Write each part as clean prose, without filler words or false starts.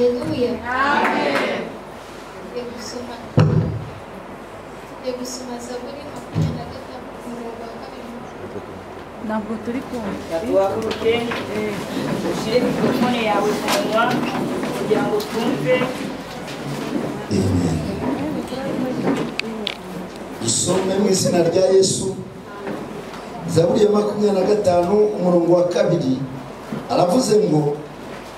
Haleluya. Amen. Tugiye gusoma Zaburi 25 umurongo wa 2. Ntabwo turi kumva. Duhaguruke ushyire mikorofone yawe ku munwa kugira ngo twumve. Amen. Dusome mu izina rya Yesu. Zaburi ya 25 umurongo wa 2 aravuze ngo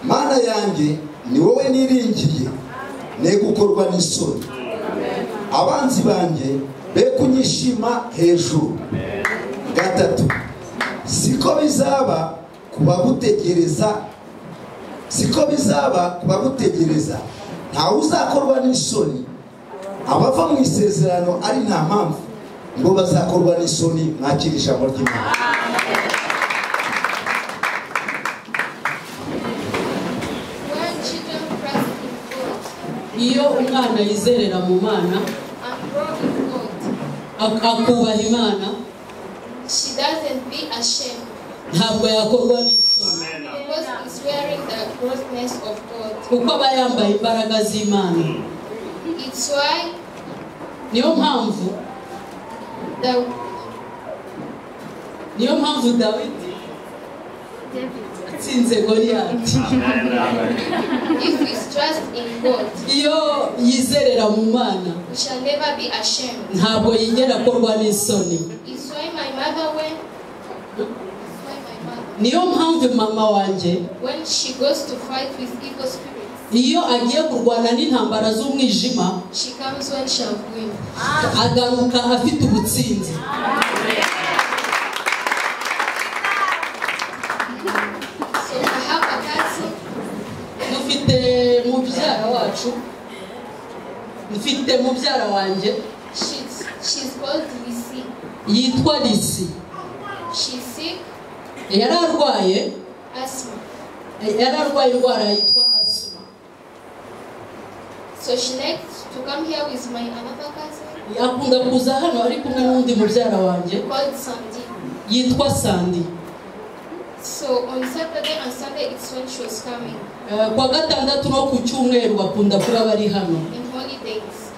Mana yanjye ni wowe niringiye, ne gukorwa n'isoni. Abanzi banjye be kunyishima hejuru. 3 Siko bizaba kubagutegereza, siko bizaba kubagutegereza, ntawe uzakorwa n'isoni. Abava mu isezerano ari nta mpamvu ngo bazakorwa n'isoni. Mwakira ijambo ry'Imana. When children trust in God Iyo umwana yizerera mu Mana and grow in God, akubaha Imana, she doesn't be ashamed ntabwo yakorwa n'isoni, because he's wearing the greatness of God. kuko aba yambaye imbaraga z'Imana. It's why Niyo mpamvu the niyo mpamvu Dawidi atsinze Goliyati. if we trust in God, Iyo yizerera mu Mana we shall never be ashamed. ntabwo yigera akorwa n'isoni. It's why my mother when it's why my mother Niyo mpamvu mama wanjye when she goes to fight with evil spirits, iyo agiye kurwana n'intambara z'umwijima she comes when she shall win. agaruka afite ubutsinzi. So I have a cousin. Dufite mubyara wacu, mfite mubyara wanjye She's called Lisi. yitwa Lisi. She's sick, Yari arwaye asthma. yari arwaye indwara yitwa asima. So she likes to come here with my another cousin Akunda kuza hano ari kumwe n'undi mubyara wanjye called Sandy. yitwa Sandi. So on Saturday and Sunday it's when she was coming Kuwa gatandatu no ku cyumweru bakunda kuba bari hano in holidays.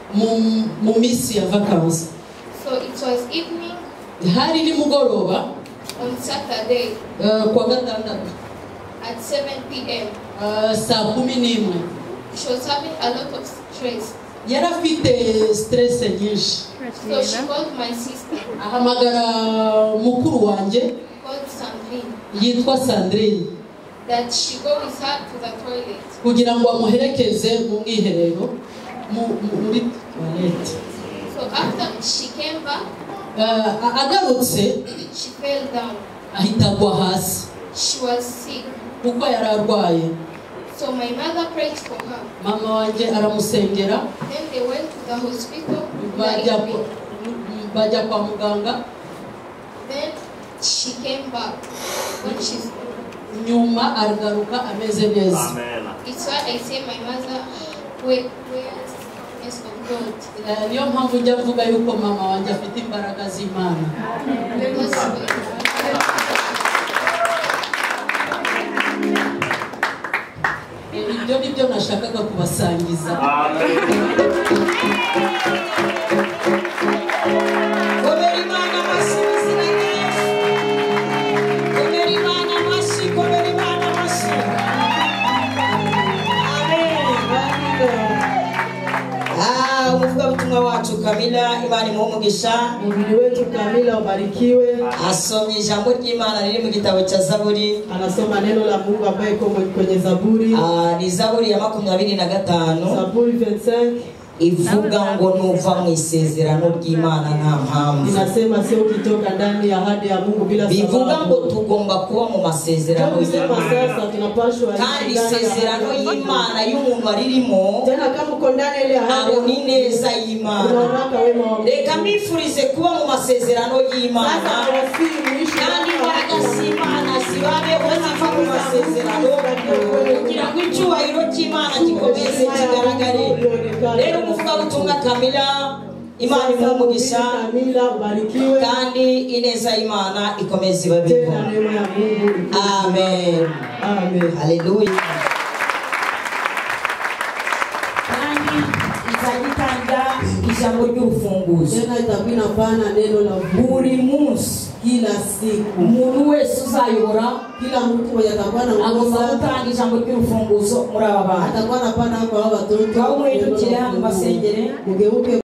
mu minsi ya vakansi. So it was evening Hari nimugoroba on Saturday kuwa gatandatu at 7 p.m. saa 11. She was having a lot of stress. Yari afite stress nyinshi. So she called my sister Ahamagara mukuru wanjye called Sandrine yitwa Sandrine that she go with her to the toilet. kugira ngo amuherekeze mu mwiherero muri toilette. So after she came back, Agarutse she fell down. ahita agwa hasi She was sick. kuko yari arwaye. So my mother prayed for her. Mama wanjye aramusengera, Then they went to the hospital in the bajya evening. bajya kwa muganga. Then she came back. When she's Nyuma aragaruka ameze neza. It's why I say my mother wears the grace of God. Niyo mpamvu njya mvuga yuko mama wanjye afite imbaraga z'Imana. Because Ibyo ni byo nashakaga kubasangiza. Komera Imana amashyi mu izina rya Yesu. Komera Imana amashyi, komera Imana amashyi. Amen. Umuvugabutumwa wacu Kamila, Imana imuhe umugisha. Mhubiri wetu Kamila ubarikiwe. Asomye ijambo ry'Imana riri mu gitabo cya Zaburi. Anasoma neno la Mungu ambaye iko kwenye Zaburi. Ni Zaburi ya 25. Zaburi 25. Ivuga ngo nuva mu isezerano ry'Imana nta mpamvu. Inasema sio ukitoka ndani ya ahadi ya Mungu bila sababu. Bivuga ngo tugomba kuba mu masezerano y'Imana. Sasa tunapashwa kandi isezerano y'Imana y'umuntu aririmo tena kama uko ndani ile ahadi abona ineza y'Imana. Reka mbifurize kuba mu masezerano y'Imana kandi imbaraga z'Imana zibabeho ziva mu masezerano kugira ngo icyubahiro cy'Imana gikomeze kigaragare. Rero umuvugabutumwa Kamila, Imana imuhe umugisha kandi ineza y'Imana ikomeze ibabeho. Amen. Haleluya. Izajya itanga ijambo ry'urufunguzo Tena itakuwa inapana neno la ufunguo buri munsi. Kila siku. Umuntu wese uzayobora Kila mtu mwenye atakuwa agomba anaongoza gutanga ijambo ry'urufunguzo muri aba bantu. Atakuwa anapana kwa hao watoto Ngaho muhindukire neno la hano ufunguo. basengere. Mugeuke.